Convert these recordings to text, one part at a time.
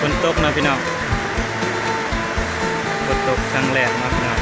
ຝົນຕົກເນາະພີ່ນ້ອງ ຝົນຕົກຄັ້ງແລກເນາະພີ່ນ້ອງ.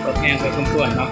ຕົກແຮງພໍສົມຄວນເນາະ.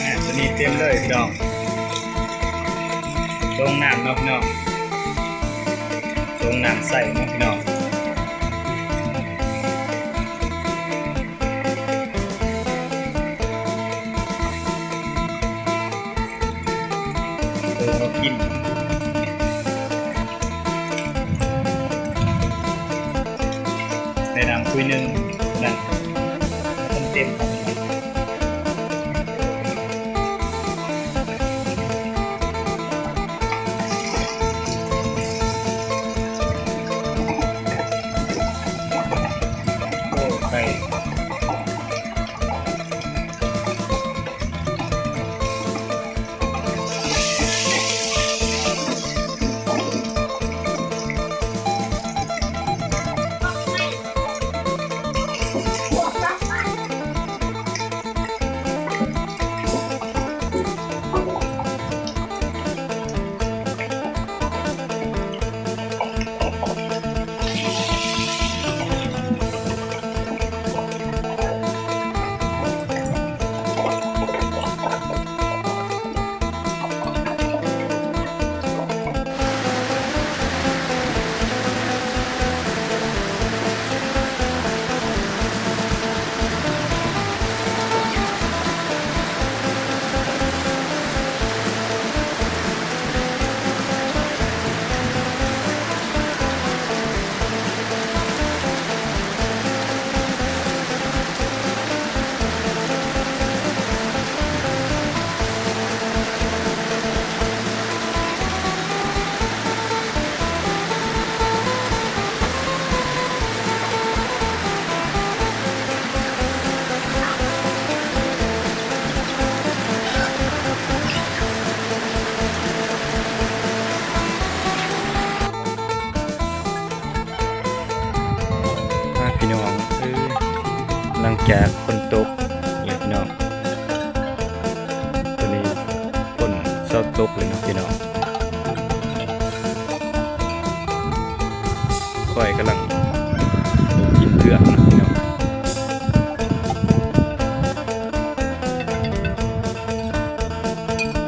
ອາ ຕົວນີ້ເຕັມເລີຍພີ່ນ້ອງ ລົງນ້ຳເນາະພີ່ນ້ອງ ລົງນ້ຳໃສ່ເນາະພີ່ນ້ອງ. ເອີ ເອົາກິນ ໃສ່ນ້ຳຖ້ວຍໜຶ່ງນັ້ນ ເຕັມໆ. ໂອ້ ໄກ່. ມາພີ່ນ້ອງເອີຍ ຫຼັງຈາກຝົນຕົກແລ້ວພີ່ນ້ອງ ຂ້ອຍກຳລັງກິນເຜືອກເນາະພີ່ນ້ອງ.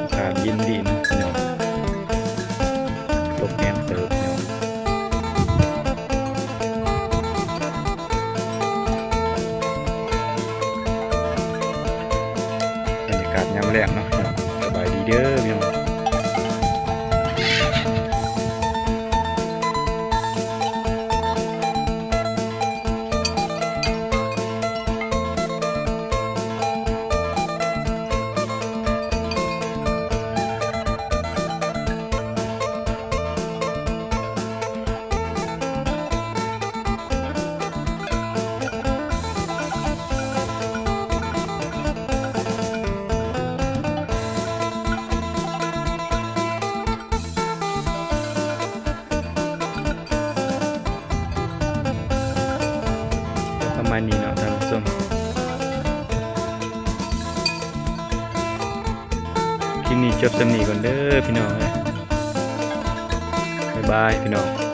ອາກາດເຢັນດີເນາະພີ່ນ້ອງ, ຕົກແຮງເຕີບພີ່ນ້ອງ. ບັນຍາກາດຍາມແລງເນາະພີ່ນ້ອງ. ສະບາຍດີເດີພີ່ນ້ອງ. ປະມານນີ້ເນາະທ່ານຜູ້ຊົມ. ຄລິບນີ້ຈົບສ່ຳນີ້ກ່ອນເດີພີ່ນ້ອງເອີຍ. ບາຍບາຍພີ່ນ້ອງ.